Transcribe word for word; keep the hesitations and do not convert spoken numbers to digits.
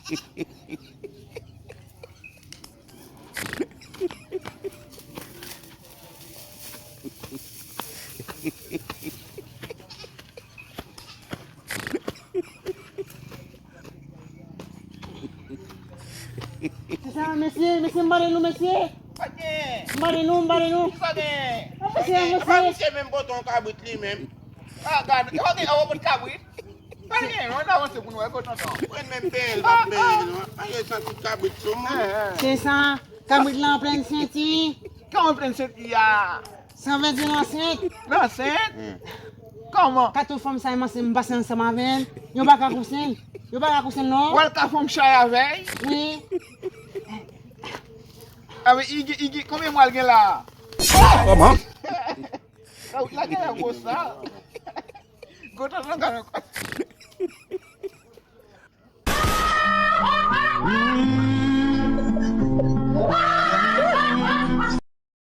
Se sa, mesye, mesye, m pale nou, mesye. Pa gen. M pale nou, m pale nou. Kisa gen? Mesye, mesye. Apa misye menm pote yon kabrit li menm? Ah, gad, yo gen yon pot kabrit. Pa gen, ann avanse pou nou wè, tonton. Mwen menm peye l, m ap peye l. Pa gen santi kabrit sou mwen. Se sa, kabrit la an plen senti. Kòman plen senti a? Sa vle di l ansent. L ansent? Kòman? Kato fanm sa, m pase ansanm avè l. Yo pa ka kouse l. Yo pa ka kouse l, non. Wè l ka fè yon chay avè l? Wi. Avè Igi, Igi, konbyen mwa l gen la? Kòman? Lage la gwo sa. Gwo tonton gade ankò.